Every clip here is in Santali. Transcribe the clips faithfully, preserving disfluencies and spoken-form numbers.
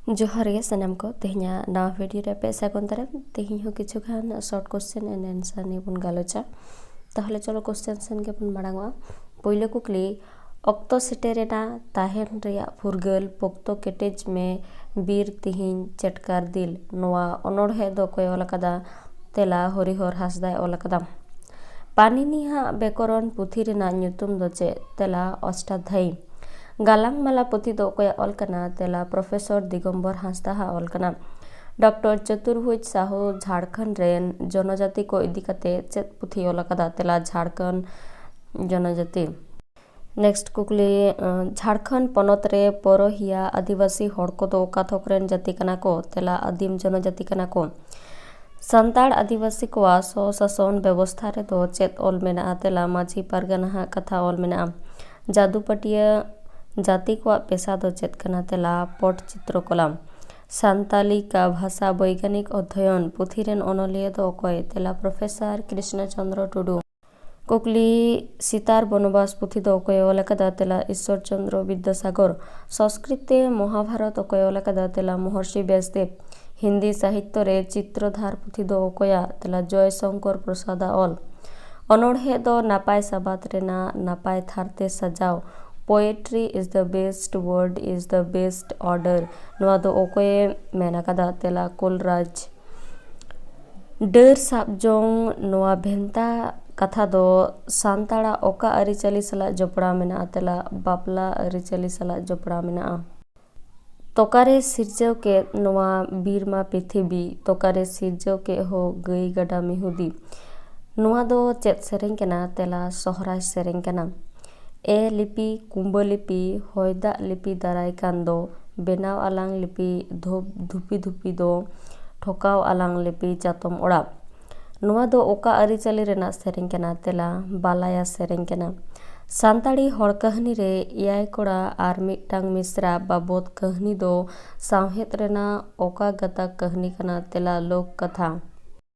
ᱡᱚᱦᱟᱨ ᱜᱮ ᱥᱟᱱᱟᱢ ᱠᱚ, ᱛᱮᱦᱮᱧᱟᱜ ᱱᱟᱣᱟ ᱵᱷᱤᱰᱤᱭᱳ ᱨᱮ ᱟᱯᱮ ᱥᱟᱹᱜᱩᱱ ᱫᱟᱨᱟᱢ᱾ ᱛᱮᱦᱮᱧ ᱦᱚᱸ ᱠᱤᱪᱷᱩ ᱜᱟᱱ ᱥᱚᱨᱴ ᱠᱚᱥᱪᱮᱱ ᱮᱱᱰ ᱟᱱᱥᱟᱨ ᱱᱤᱭᱮ ᱵᱚᱱ ᱜᱟᱞᱚᱪᱟ᱾ ᱛᱟᱦᱚᱞᱮ ᱪᱚᱞᱚ ᱠᱚᱥᱪᱮᱱ ᱥᱮᱱ ᱜᱮᱵᱚᱱ ᱢᱟᱲᱟᱝᱚᱜᱼᱟ᱾ ᱯᱳᱭᱞᱳ ᱠᱩᱠᱞᱤ, ᱚᱠᱛᱚ ᱥᱮᱴᱮᱨᱮᱱᱟ ᱛᱟᱦᱮᱱ ᱨᱮᱭᱟᱜ ᱯᱷᱩᱨᱜᱟᱹᱞ, ᱯᱚᱠᱛᱚ ᱠᱮᱴᱮᱡ ᱢᱮ ᱵᱤᱨ ᱛᱤᱦᱤᱧ ᱪᱮᱴᱠᱟᱨ ᱫᱤᱞ, ᱱᱚᱣᱟ ᱚᱱᱚᱬᱦᱮ ᱫᱚ ᱚᱠᱚᱭ ᱚᱞ ᱟᱠᱟᱫᱟ? ᱛᱮᱞᱟ, ᱦᱚᱨᱤᱦᱚᱨ ᱦᱟᱸᱥᱫᱟᱭ ᱚᱞ ᱟᱠᱟᱫᱟ᱾ ᱯᱟᱱᱤᱱᱤᱭᱟᱜ ᱵᱮᱠᱚᱨᱚᱱ ᱯᱩᱛᱷᱤ ᱨᱮᱱᱟᱜ ᱧᱩᱛᱩᱢ ᱫᱚ ᱪᱮᱫ? ᱛᱮᱞᱟ, ᱚᱥᱴᱟᱫᱷᱭᱟᱭᱤ᱾ ᱜᱟᱞᱟᱝ ᱢᱟᱞᱟ ᱯᱩᱛᱷᱤ ᱫᱚ ᱚᱠᱚᱭᱟᱜ ᱚᱞ ᱠᱟᱱᱟ? ᱛᱮᱞᱟ, ᱯᱨᱚᱯᱷᱮᱥᱚᱨ ᱫᱤᱜᱚᱢᱵᱚᱨ ᱦᱟᱸᱥᱫᱟ ᱦᱟᱜ ᱚᱞ ᱠᱟᱱᱟ᱾ ᱰᱚᱠᱴᱚᱨ ᱪᱚᱛᱩᱨᱵᱷᱩᱡᱽ ᱥᱟᱦᱩ ᱡᱷᱟᱲᱠᱷᱚᱸᱰ ᱨᱮᱱ ᱡᱚᱱᱚᱡᱟᱛᱤ ᱠᱚ ᱤᱫᱤ ᱠᱟᱛᱮ ᱪᱮᱫ ᱯᱩᱛᱷᱤ ᱚᱞ ᱟᱠᱟᱫᱟ? ᱛᱮᱞᱟ, ᱡᱷᱟᱲᱠᱷᱚᱸᱰ ᱡᱚᱱᱚᱡᱟᱛᱤ᱾ ᱱᱮᱠᱥᱴ ᱠᱩᱠᱞᱤ, ᱟᱸ, ᱡᱷᱟᱲᱠᱷᱚᱸᱰ ᱯᱚᱱᱚᱛ ᱨᱮ ᱯᱚᱨᱚᱦᱤᱭᱟ ᱟᱹᱫᱤᱵᱟᱹᱥᱤ ᱦᱚᱲ ᱠᱚᱫᱚ ᱚᱠᱟ ᱛᱷᱚᱠ ᱨᱮᱱ ᱡᱟᱹᱛᱤ ᱠᱟᱱᱟ ᱠᱚ? ᱛᱮᱞᱟ, ᱟᱹᱫᱤᱢ ᱡᱚᱱᱚᱡᱟᱹᱛᱤ ᱠᱟᱱᱟ ᱠᱚ᱾ ᱥᱟᱱᱛᱟᱲ ᱟᱹᱫᱤᱵᱟᱹᱥᱤ ᱠᱚᱣᱟᱜ ᱥᱚ ᱥᱟᱥᱚᱱ ᱵᱮᱵᱚᱥᱛᱷᱟ ᱨᱮᱫᱚ ᱪᱮᱫ ᱚᱞ ᱢᱮᱱᱟᱜᱼᱟ? ᱛᱮᱞᱟ, ᱢᱟᱹᱡᱷᱤ ᱯᱟᱨᱜᱟᱱᱟ ᱦᱟᱜ ᱠᱟᱛᱷᱟ ᱚᱞ ᱢᱮᱱᱟᱜᱼᱟ᱾ ᱡᱟᱹᱫᱩᱯᱟᱹᱴᱤᱭᱟᱹ ᱡᱟᱹᱛᱤ ᱠᱚᱣᱟᱜ ᱯᱮᱥᱟ ᱫᱚ ᱪᱮᱫ ᱠᱟᱱᱟ? ᱛᱮᱞᱟ, ᱯᱚᱴ ᱪᱤᱛᱨᱚᱠᱚᱞᱟ᱾ ᱥᱟᱱᱛᱟᱞᱤ ᱠᱟ ᱵᱷᱟᱥᱟ ᱵᱳᱭᱜᱟᱱᱤᱠ ᱚᱫᱷᱭᱚᱭᱚᱱ ᱯᱩᱛᱷᱤ ᱨᱮᱱ ᱚᱱᱚᱞᱤᱭᱟᱹ ᱫᱚ ᱚᱠᱚᱭ? ᱛᱮᱞᱟ, ᱯᱨᱚᱯᱷᱮᱥᱚᱨ ᱠᱨᱤᱥᱱᱚ ᱪᱚᱸᱫᱽᱨᱚ ᱴᱩᱰᱩ᱾ ᱠᱩᱠᱞᱤ, ᱥᱤᱛᱟᱨ ᱵᱚᱱᱚᱵᱟᱥ ᱯᱩᱛᱷᱤ ᱫᱚ ᱚᱠᱚᱭ ᱚᱞ ᱟᱠᱟᱫᱟ? ᱛᱮᱞᱟ, ᱤᱥᱥᱚᱨ ᱪᱚᱸᱫᱽᱨᱚ ᱵᱤᱫᱽᱫᱟᱥᱟᱜᱚᱨ᱾ ᱥᱚᱸᱥᱠᱨᱤᱛ ᱛᱮ ᱢᱚᱦᱟᱵᱷᱟᱨᱚᱛ ᱚᱠᱚᱭ ᱚᱞ ᱟᱠᱟᱫᱟ? ᱛᱮᱞᱟ, ᱢᱚᱦᱚᱨᱥᱤ ᱵᱮᱥᱫᱮᱵ᱾ ᱦᱤᱱᱫᱤ ᱥᱟᱦᱤᱛᱛᱚ ᱨᱮ ᱪᱤᱛᱨᱚᱫᱷᱟᱨ ᱯᱩᱛᱷᱤ ᱫᱚ ᱚᱠᱚᱭᱟᱜ? ᱛᱮᱞᱟ, ᱡᱚᱭ ᱥᱚᱝᱠᱚᱨ ᱯᱨᱚᱥᱟᱫᱟᱜ ᱚᱞ᱾ ᱚᱱᱚᱬᱦᱮ ᱫᱚ ᱱᱟᱯᱟᱭ ᱥᱟᱵᱟᱫ ᱨᱮᱱᱟᱜ ᱱᱟᱯᱟᱭ ᱛᱷᱟᱨ ᱛᱮ ᱥᱟᱡᱟᱣ᱾ Poetry is the best word is the best order, ᱱᱚᱣᱟ ᱫᱚ ᱚᱠᱚᱭᱮ ᱢᱮᱱ ᱟᱠᱟᱫᱟ? ᱛᱮᱞᱟ, ᱠᱩᱞᱨᱟᱡᱽ᱾ ᱰᱟᱹᱨ ᱥᱟᱵ ᱡᱚᱝ, ᱱᱚᱣᱟ ᱵᱷᱮᱱᱛᱟ ᱠᱟᱛᱷᱟ ᱫᱚ ᱥᱟᱱᱛᱟᱲᱟᱜ ᱚᱠᱟ ᱟᱹᱨᱤᱪᱟᱹᱞᱤ ᱥᱟᱞᱟᱜ ᱡᱚᱯᱲᱟᱣ ᱢᱮᱱᱟᱜᱼᱟ? ᱛᱮᱞᱟ, ᱵᱟᱯᱞᱟ ᱟᱹᱨᱤᱪᱟᱹᱞᱤ ᱥᱟᱞᱟᱜ ᱡᱚᱯᱲᱟᱣ ᱢᱮᱱᱟᱜᱼᱟ᱾ ᱛᱚᱠᱟᱨᱮ ᱥᱤᱨᱡᱟᱹᱣ ᱠᱮᱫ ᱱᱚᱣᱟ ᱵᱤᱨᱢᱟ ᱯᱨᱤᱛᱷᱤᱵᱤ, ᱛᱚᱠᱟᱨᱮ ᱥᱤᱨᱡᱟᱹᱣ ᱠᱮᱫ ᱦᱳ ᱜᱟᱹᱭ ᱜᱟᱰᱟ ᱢᱤᱦᱩᱫᱤ, ᱱᱚᱣᱟ ᱫᱚ ᱪᱮᱫ ᱥᱮᱨᱮᱧ ᱠᱟᱱᱟ? ᱛᱮᱞᱟ, ᱥᱚᱦᱨᱟᱭ ᱥᱮᱨᱮᱧ ᱠᱟᱱᱟ᱾ ᱮ ᱞᱤᱯᱤ, ᱠᱩᱸᱵᱟᱹ ᱞᱤᱯᱤ, ᱦᱚᱭ ᱫᱟᱜ ᱞᱤᱯᱤ ᱫᱟᱨᱟᱭ ᱠᱟᱱ ᱫᱚ, ᱵᱮᱱᱟᱣ ᱟᱞᱟᱝ ᱞᱤᱯᱤ ᱫᱷᱩᱯ-, ᱫᱷᱩᱯᱤ ᱫᱷᱩᱯᱤ ᱫᱚ, ᱴᱷᱚᱠᱟᱣ ᱟᱞᱟᱝ ᱞᱤᱯᱤ ᱪᱟᱛᱚᱢ ᱚᱲᱟᱜ᱾ ᱱᱚᱣᱟ ᱫᱚ ᱚᱠᱟ ᱟᱹᱨᱤᱪᱟᱹᱞᱤ ᱨᱮᱱᱟᱜ ᱥᱮᱨᱮᱧ ᱠᱟᱱᱟ? ᱛᱮᱞᱟ, ᱵᱟᱞᱟᱭᱟ ᱥᱮᱨᱮᱧ ᱠᱟᱱᱟ᱾ ᱥᱟᱱᱛᱟᱲᱤ ᱦᱚᱲ ᱠᱟᱹᱦᱱᱤ ᱨᱮ ᱮᱭᱟᱭ ᱠᱚᱲᱟ ᱟᱨ ᱢᱤᱫᱴᱟᱝ ᱢᱤᱥᱨᱟ ᱵᱟᱵᱚᱫ ᱠᱟᱹᱦᱱᱤ ᱫᱚ ᱥᱟᱶᱦᱮᱫ ᱨᱮᱱᱟᱜ ᱚᱠᱟ ᱜᱟᱛᱟᱠ ᱠᱟᱹᱦᱱᱤ ᱠᱟᱱᱟ? ᱛᱮᱞᱟ, ᱞᱳᱠ ᱠᱟᱛᱷᱟ᱾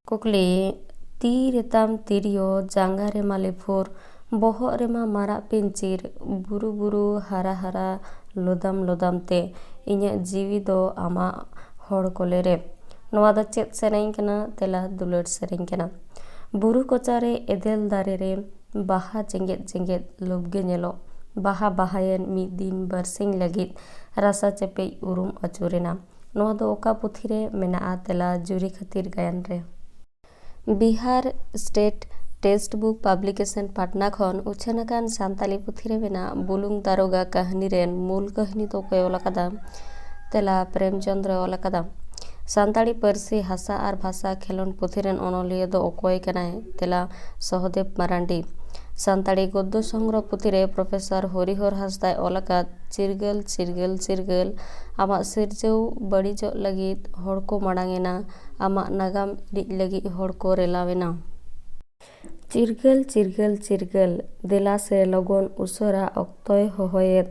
ᱠᱩᱠᱞᱤ, ᱛᱤ ᱨᱮᱛᱟᱢ ᱛᱤᱨᱭᱳ, ᱡᱟᱸᱜᱟ ᱨᱮᱢᱟ ᱞᱤᱯᱷᱩᱨ, ᱵᱚᱦᱚᱜ ᱨᱮᱢᱟ ᱢᱟᱨᱟᱜ ᱯᱤᱧᱪᱤᱨ, ᱵᱩᱨᱩ ᱵᱩᱨᱩ ᱦᱟᱨᱟ ᱦᱟᱨᱟ ᱞᱚᱫᱟᱢ ᱞᱚᱫᱟᱢ ᱛᱮ, ᱤᱧᱟᱹᱜ ᱡᱤᱣᱤ ᱫᱚ ᱟᱢᱟᱜ ᱦᱚᱲ ᱠᱚᱞᱮ ᱨᱮ᱾ ᱱᱚᱣᱟ ᱫᱚ ᱪᱮᱫ ᱥᱮᱨᱮᱧ ᱠᱟᱱᱟ? ᱛᱮᱞᱟ, ᱫᱩᱞᱟᱹᱲ ᱥᱮᱨᱮᱧ ᱠᱟᱱᱟ᱾ ᱵᱩᱨᱩ ᱠᱚᱪᱟᱨᱮ ᱮᱫᱮᱞ ᱫᱟᱨᱮ ᱨᱮ ᱵᱟᱦᱟ ᱡᱮᱜᱮᱫ ᱡᱮᱜᱮᱫ ᱞᱩᱵᱜᱮ ᱧᱮᱞᱚᱜ᱾ ᱵᱟᱦᱟ ᱵᱟᱦᱟᱭᱮᱱ ᱢᱤᱫ ᱫᱤᱱ ᱵᱟᱨᱥᱤᱧ ᱞᱟᱹᱜᱤᱫ ᱨᱟᱥᱟ ᱪᱮᱯᱮᱡ ᱩᱨᱩᱢ ᱟᱹᱪᱩᱨᱮᱱᱟ᱾ ᱱᱚᱣᱟ ᱫᱚ ᱚᱠᱟ ᱯᱩᱛᱷᱤ ᱨᱮ ᱢᱮᱱᱟᱜᱼᱟ? ᱛᱮᱞᱟ, ᱡᱩᱨᱤ ᱠᱷᱟᱹᱛᱤᱨ ᱜᱟᱭᱟᱱ ᱨᱮ᱾ Bihar state text book publication Patna ᱠᱷᱚᱱ ᱩᱪᱷᱟᱹᱱ ᱟᱠᱟᱱ ᱥᱟᱱᱛᱟᱞᱤ ᱯᱩᱛᱷᱤ ᱨᱮ ᱢᱮᱱᱟᱜ ᱵᱩᱞᱩᱝ ᱫᱟᱨᱚᱜᱟ ᱠᱟᱹᱦᱱᱤ ᱨᱮᱱ ᱢᱩᱞ ᱠᱟᱹᱦᱱᱤ ᱫᱚ ᱚᱠᱚᱭ ᱚᱞ ᱟᱠᱟᱫᱟ? ᱛᱮᱞᱟ, ᱯᱨᱮᱢ ᱪᱚᱸᱫᱽᱨᱚᱭ ᱚᱞ ᱟᱠᱟᱫᱟ᱾ ᱥᱟᱱᱛᱟᱲᱤ ᱯᱟᱹᱨᱥᱤ, ᱦᱟᱥᱟ ᱟᱨ ᱵᱷᱟᱥᱟ ᱠᱷᱮᱞᱳᱸᱰ ᱯᱩᱛᱷᱤ ᱨᱮᱱ ᱚᱱᱚᱞᱤᱭᱟᱹ ᱫᱚ ᱚᱠᱚᱭ ᱠᱟᱱᱟᱭ? ᱛᱮᱞᱟ, ᱥᱚᱦᱚᱫᱮᱵ ᱢᱟᱨᱟᱱᱰᱤ᱾ ᱥᱟᱱᱛᱟᱲᱤ ᱜᱚᱫᱽᱫᱚ ᱥᱚᱝᱜᱨᱚᱦᱚ ᱯᱩᱛᱷᱤ ᱨᱮ ᱯᱨᱚᱯᱷᱮᱥᱚᱨ ᱦᱚᱨᱤᱦᱚᱨ ᱦᱟᱸᱥᱫᱟᱭ ᱚᱞ ᱟᱠᱟᱫ ᱪᱤᱨᱜᱟᱹᱞ, ᱪᱤᱨᱜᱟᱹᱞ, ᱪᱤᱨᱜᱟᱹᱞ, ᱟᱢᱟᱜ ᱥᱤᱨᱡᱟᱹᱣ ᱵᱟᱹᱲᱤᱡᱚᱜ ᱞᱟᱹᱜᱤᱫ ᱦᱚᱲ ᱠᱚ ᱢᱟᱲᱟᱝ ᱮᱱᱟ, ᱟᱢᱟᱜ ᱱᱟᱜᱟᱢ ᱤᱲᱤᱡ ᱞᱟᱹᱜᱤᱫ ᱦᱚᱲ ᱠᱚ ᱨᱮᱞᱟᱣ ᱮᱱᱟ᱾ ᱪᱤᱨᱜᱟᱹᱞ, ᱪᱤᱨᱜᱟᱹᱞ, ᱪᱤᱨᱜᱟᱹᱞ, ᱫᱮᱞᱟ ᱥᱮ ᱞᱚᱜᱚᱱ ᱩᱥᱟᱹᱨᱟ ᱚᱠᱛᱚᱭ ᱦᱚᱦᱚᱭᱮᱫ,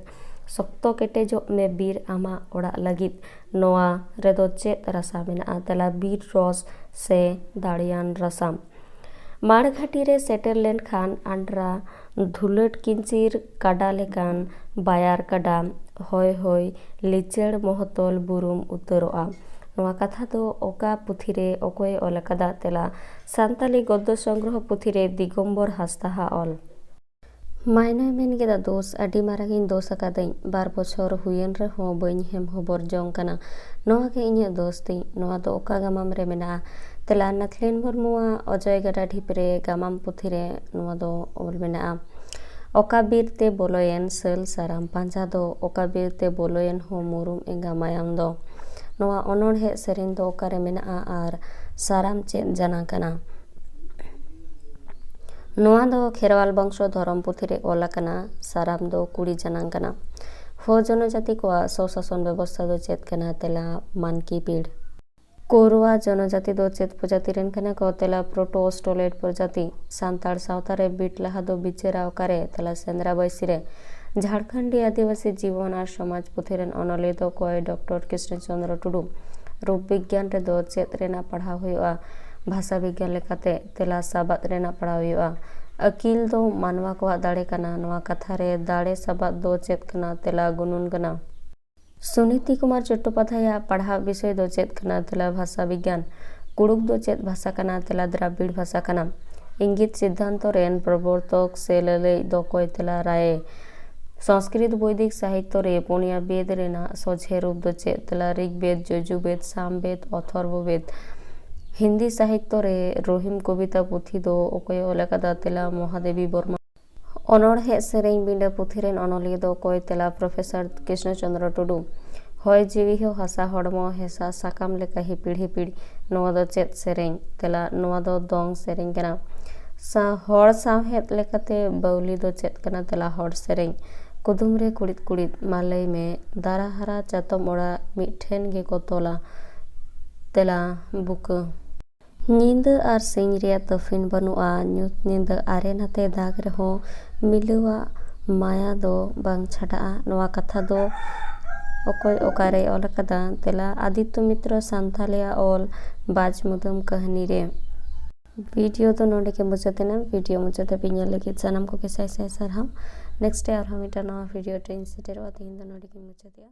ᱥᱚᱠᱛᱚ ᱠᱮᱴᱮᱡᱚᱜ ᱢᱮ ᱵᱤᱨ ᱟᱢᱟᱜ ᱚᱲᱟᱜ ᱞᱟᱹᱜᱤᱫ᱾ ᱱᱚᱣᱟ ᱨᱮᱫᱚ ᱪᱮᱫ ᱨᱟᱥᱟ ᱢᱮᱱᱟᱜᱼᱟ? ᱛᱮᱞᱟ, ᱵᱤᱨ ᱨᱚᱥ ᱥᱮ ᱫᱟᱲᱮᱭᱟᱱ ᱨᱟᱥᱟ᱾ ᱢᱟᱲᱜᱷᱟᱴᱤ ᱨᱮ ᱥᱮᱴᱮᱨ ᱞᱮᱱᱠᱷᱟᱱ ᱟᱱᱰᱨᱟ ᱫᱷᱩᱞᱟᱹᱴ ᱠᱤᱧᱪᱤᱨ ᱠᱟᱰᱟ ᱞᱮᱠᱟᱱ ᱵᱟᱭᱟᱨ ᱠᱟᱰᱟ, ᱦᱚᱭ ᱦᱚᱭ ᱞᱤᱪᱟᱹᱲ ᱢᱚᱦᱚᱛᱚᱞ ᱵᱩᱨᱩᱢ ᱩᱛᱟᱹᱨᱚᱜᱼᱟ᱾ ᱱᱚᱣᱟ ᱠᱟᱛᱷᱟ ᱫᱚ ᱚᱠᱟ ᱯᱩᱛᱷᱤ ᱨᱮ ᱚᱠᱚᱭᱮ ᱚᱞ ᱟᱠᱟᱫᱟ? ᱛᱮᱞᱟ, ᱥᱟᱱᱛᱟᱞᱤ ᱜᱚᱫᱽᱫᱚ ᱥᱚᱝᱜᱨᱚᱦᱚ ᱯᱩᱛᱷᱤ ᱨᱮ ᱫᱤᱜᱚᱢᱵᱚᱨ ᱦᱟᱸᱥᱫᱟᱦᱟᱜ ᱚᱞ᱾ ᱢᱟᱭᱱᱚᱭ ᱢᱮᱱ ᱠᱮᱫᱟ, "ᱫᱳᱥ, ᱟᱹᱰᱤ ᱢᱟᱨᱟᱝ ᱤᱧ ᱫᱳᱥ ᱟᱠᱟᱫᱟᱹᱧ᱾ ᱵᱟᱨ ᱵᱚᱪᱷᱚᱨ ᱦᱩᱭᱮᱱ ᱨᱮᱦᱚᱸ ᱵᱟᱹᱧ ᱦᱮᱢ ᱦᱚᱵᱚᱨ ᱡᱚᱝ ᱠᱟᱱᱟ᱾ ᱱᱚᱣᱟ ᱜᱮ ᱤᱧᱟᱹᱜ ᱫᱳᱥ ᱛᱤᱧ᱾" ᱱᱚᱣᱟ ᱫᱚ ᱚᱠᱟ ᱜᱟᱢᱟᱢ ᱨᱮ ᱢᱮᱱᱟᱜᱼᱟ? ᱛᱮᱞᱟ, ᱱᱟᱛᱷᱞᱤᱱ ᱢᱩᱨᱢᱩᱣᱟᱜ ᱚᱡᱚᱭ ᱜᱟᱰᱟ ᱰᱷᱤᱯ ᱨᱮ ᱜᱟᱢᱟᱢ ᱯᱩᱛᱷᱤ ᱨᱮ ᱱᱚᱣᱟ ᱫᱚ ᱚᱞ ᱢᱮᱱᱟᱜᱼᱟ᱾ ᱚᱠᱟ ᱵᱤᱨ ᱛᱮ ᱵᱚᱞᱚᱭᱮᱱ ᱥᱟᱹᱞ ᱥᱟᱨᱟᱢ ᱯᱟᱸᱡᱟ ᱫᱚ, ᱚᱠᱟ ᱵᱤᱨ ᱛᱮ ᱵᱚᱞᱚᱭᱮᱱ ᱦᱚᱸ ᱢᱩᱨᱩᱢ ᱮᱸᱜᱟ ᱢᱟᱭᱟᱢ ᱫᱚ᱾ ᱱᱚᱣᱟ ᱚᱱᱚᱬᱦᱮ ᱥᱮᱨᱮᱧ ᱫᱚ ᱚᱠᱟᱨᱮ ᱢᱮᱱᱟᱜᱼᱟ ᱟᱨ ᱥᱟᱨᱟᱢ ᱪᱮᱫ ᱡᱟᱱᱟᱝ ᱠᱟᱱᱟ? ᱱᱚᱣᱟ ᱫᱚ ᱠᱷᱮᱨᱣᱟᱞ ᱵᱚᱝᱥᱚ ᱫᱷᱚᱨᱚᱢ ᱯᱩᱛᱷᱤ ᱨᱮ ᱚᱞ ᱟᱠᱟᱱᱟ᱾ ᱥᱟᱨᱟᱢ ᱫᱚ ᱠᱩᱲᱤ ᱡᱟᱱᱟᱝ ᱠᱟᱱᱟ᱾ ᱦᱳ ᱡᱚᱱᱚᱡᱟᱛᱤ ᱠᱚᱣᱟᱜ ᱥᱚᱥᱟᱥᱚᱱ ᱵᱮᱵᱚᱥᱛᱷᱟ ᱫᱚ ᱪᱮᱫ ᱠᱟᱱᱟ? ᱛᱮᱞᱟ, ᱢᱟᱱᱠᱤ ᱯᱤᱲ᱾ ᱠᱳᱨᱣᱟ ᱡᱚᱱᱚᱡᱟᱛᱤ ᱫᱚ ᱪᱮᱫ ᱯᱨᱚᱡᱟᱛᱤ ᱨᱮᱱ ᱠᱟᱱᱟ ᱠᱚ? ᱛᱮᱞᱟ, ᱯᱨᱳᱴᱳ ᱚᱥᱴᱨᱳᱞᱮᱰ ᱯᱨᱚᱡᱟᱛᱤ᱾ ᱥᱟᱱᱛᱟᱲ ᱥᱟᱶᱛᱟ ᱨᱮ ᱵᱤᱴ ᱞᱟᱦᱟ ᱫᱚ ᱵᱤᱪᱟᱹᱨᱟ ᱚᱠᱟᱨᱮ? ᱛᱮᱞᱟ, ᱥᱮᱸᱫᱽᱨᱟ ᱵᱟᱹᱭᱥᱤ ᱨᱮ᱾ ᱡᱷᱟᱲᱠᱷᱚᱸᱰᱤ ᱟᱹᱫᱤᱵᱟᱹᱥᱤ ᱡᱤᱵᱚᱱ ᱟᱨ ᱥᱚᱢᱟᱡᱽ ᱯᱩᱛᱷᱤ ᱨᱮᱱ ᱚᱱᱚᱞᱤᱭᱟᱹ ᱫᱚ ᱚᱠᱚᱭ? ᱰᱚᱠᱴᱚᱨ ᱠᱨᱤᱥᱱᱚ ᱪᱚᱸᱫᱽᱨᱚ ᱴᱩᱰᱩ᱾ ᱨᱩᱯ ᱵᱤᱜᱽᱜᱟᱱ ᱨᱮᱫᱚ ᱪᱮᱫ ᱨᱮᱱᱟᱜ ᱯᱟᱲᱦᱟᱣ ᱦᱩᱭᱩᱜᱼᱟ? ᱵᱷᱟᱥᱟ ᱵᱤᱜᱽᱜᱟᱱ ᱞᱮᱠᱟᱛᱮ᱾ ᱛᱮᱞᱟ, ᱥᱟᱵᱟᱫ ᱨᱮᱱᱟᱜ ᱯᱟᱲᱦᱟᱣ ᱦᱩᱭᱩᱜᱼᱟ᱾ ᱟᱹᱠᱤᱞ ᱫᱚ ᱢᱟᱱᱣᱟ ᱠᱚᱣᱟᱜ ᱫᱟᱲᱮ ᱠᱟᱱᱟ᱾ ᱱᱚᱣᱟ ᱠᱟᱛᱷᱟ ᱨᱮ ᱫᱟᱲᱮ ᱥᱟᱵᱟᱫ ᱫᱚ ᱪᱮᱫ ᱠᱟᱱᱟ? ᱛᱮᱞᱟ, ᱜᱩᱱᱩᱱ ᱠᱟᱱᱟ᱾ ᱥᱩᱱᱤᱛᱤ ᱠᱩᱢᱟᱨ ᱪᱚᱴᱴᱳᱯᱟᱫᱷᱭᱟᱭᱟᱜ ᱯᱟᱲᱦᱟᱣ ᱵᱤᱥᱚᱭ ᱫᱚ ᱪᱮᱫ ᱠᱟᱱᱟ? ᱛᱮᱞᱟ ᱵᱷᱟᱥᱟ ᱵᱤᱜᱽᱜᱟᱱ᱾ ᱠᱩᱲᱩᱠ ᱫᱚ ᱪᱮᱫ ᱵᱷᱟᱥᱟ ᱠᱟᱱᱟ? ᱛᱮᱞᱟ ᱫᱨᱟᱵᱤᱲ ᱵᱷᱟᱥᱟ ᱠᱟᱱᱟ᱾ ᱤᱝᱜᱤᱛ ᱥᱤᱫᱽᱫᱷᱟᱱᱛᱚ ᱨᱮᱱ ᱯᱨᱚᱵᱚᱨᱛᱚᱠ ᱥᱮ ᱞᱟᱹᱞᱟᱹᱭᱤᱡ ᱫᱚ ᱚᱠᱚᱭ? ᱛᱮᱞᱟ ᱨᱟᱭᱮ᱾ ᱥᱚᱝᱥᱠᱨᱤᱛ ᱵᱳᱭᱫᱤᱠ ᱥᱟᱦᱤᱛᱛᱚ ᱨᱮ ᱯᱩᱱᱭᱟ ᱵᱮᱫ ᱨᱮᱱᱟᱜ ᱥᱚᱡᱷᱮ ᱨᱩᱯ ᱫᱚ ᱪᱮᱫ? ᱛᱮᱞᱟ ᱨᱤᱜᱽ ᱵᱮᱫ, ᱡᱚᱡᱩ ᱵᱮᱫ, ᱥᱟᱢ ᱵᱮᱫ, ᱚᱛᱷᱚᱨᱵᱚ ᱵᱮᱫ᱾ ᱦᱤᱱᱫᱤ ᱥᱟᱦᱤᱛᱛᱚ ᱨᱮ ᱨᱚᱦᱤᱢ ᱠᱚᱵᱤᱛᱟ ᱯᱩᱛᱷᱤ ᱫᱚ ᱚᱠᱚᱭᱮ ᱚᱞ ᱟᱠᱟᱫᱟ? ᱛᱮᱞᱟ ᱢᱚᱦᱟᱫᱮᱵᱤ ᱵᱚᱨᱢᱟ᱾ ᱚᱱᱚᱬᱦᱮ ᱥᱮᱨᱮᱧ ᱵᱤᱸᱰᱟᱹ ᱯᱩᱛᱷᱤ ᱨᱮᱱ ᱚᱱᱚᱞᱤᱭᱟᱹ ᱫᱚ ᱚᱠᱚᱭ? ᱛᱮᱞᱟ ᱯᱨᱚᱯᱷᱮᱥᱚᱨ ᱠᱨᱤᱥᱱᱚ ᱪᱚᱸᱫᱽᱨᱚ ᱴᱩᱰᱩ᱾ ᱦᱚᱭ ᱡᱤᱣᱤ ᱦᱚᱸ ᱦᱟᱥᱟ ᱦᱚᱲᱢᱚ ᱦᱮᱸᱥᱟ ᱥᱟᱠᱟᱢ ᱞᱮᱠᱟ ᱦᱤᱯᱤᱲ ᱦᱤᱯᱤᱲ᱾ ᱱᱚᱣᱟ ᱫᱚ ᱪᱮᱫ ᱥᱮᱨᱮᱧ? ᱛᱮᱞᱟ, ᱱᱚᱣᱟ ᱫᱚ ᱫᱚᱝ ᱥᱮᱨᱮᱧ ᱠᱟᱱᱟ᱾ ᱥᱟ-, ᱦᱚᱲ ᱥᱟᱶᱦᱮᱫ ᱞᱮᱠᱟᱛᱮ ᱵᱟᱣᱞᱤ ᱫᱚ ᱪᱮᱫ ᱠᱟᱱᱟ? ᱛᱮᱞᱟ ᱦᱚᱲ ᱥᱮᱨᱮᱧ᱾ ᱠᱩᱫᱩᱢ ᱨᱮ ᱠᱩᱲᱤᱫ ᱠᱩᱲᱤᱫ, ᱢᱟ ᱞᱟᱹᱭ ᱢᱮ, ᱫᱟᱨᱟ ᱦᱟᱨᱟ ᱪᱟᱛᱚᱢ ᱚᱲᱟᱜ ᱢᱤᱫ ᱴᱷᱮᱱ ᱜᱮᱠᱚ ᱛᱚᱞᱟ᱾ ᱛᱮᱞᱟ ᱵᱩᱠᱟᱹ᱾ ᱧᱤᱫᱟᱹ ᱟᱨ ᱥᱤᱧ ᱨᱮᱭᱟᱜ ᱛᱟᱹᱯᱷᱤᱱ ᱵᱟᱹᱱᱩᱜᱼᱟ, ᱧᱩᱛ ᱧᱤᱫᱟᱹ ᱟᱨᱮ ᱱᱟᱛᱮ ᱫᱟᱜᱽ ᱨᱮᱦᱚᱸ ᱢᱤᱞᱟᱹᱣᱟᱜ ᱢᱟᱭᱟ ᱫᱚ ᱵᱟᱝ ᱪᱷᱟᱰᱟᱜᱼᱟ᱾ ᱱᱚᱣᱟ ᱠᱟᱛᱷᱟ ᱫᱚ ᱚᱠᱚᱭ ᱚᱠᱟᱨᱮᱭ ᱚᱞ ᱟᱠᱟᱫᱟ? ᱛᱮᱞᱟ ᱟᱫᱤᱛᱛᱚ ᱢᱤᱛᱨᱚ ᱥᱟᱱᱛᱷᱟᱞᱤᱭᱟᱜ ᱚᱞ ᱵᱟᱡᱽ ᱢᱩᱫᱟᱹᱢ ᱠᱟᱹᱦᱱᱤ ᱨᱮ᱾ ᱵᱷᱤᱰᱤᱭᱳ ᱫᱚ ᱱᱚᱰᱮ ᱜᱮ ᱢᱩᱪᱟᱹᱫ ᱮᱱᱟ᱾ ᱵᱷᱤᱰᱤᱭᱳ ᱢᱩᱪᱟᱹᱫ ᱫᱷᱟᱹᱵᱤᱡ ᱧᱮᱞ ᱞᱟᱹᱜᱤᱫ ᱥᱟᱱᱟᱢ ᱠᱚᱜᱮ ᱥᱟᱭ ᱥᱟᱭ ᱥᱟᱨᱦᱟᱣ᱾ ᱱᱮᱠᱥᱴ ᱰᱮ ᱟᱨᱦᱚᱸ ᱢᱤᱫᱴᱟᱝ ᱱᱟᱣᱟ ᱵᱷᱤᱰᱤᱭᱳ ᱨᱮᱧ ᱥᱮᱴᱮᱨᱚᱜᱼᱟ᱾ ᱛᱮᱦᱮᱧ ᱫᱚ ᱱᱚᱰᱮ ᱜᱮᱧ ᱢᱩᱪᱟᱹᱫᱮᱜᱼᱟ᱾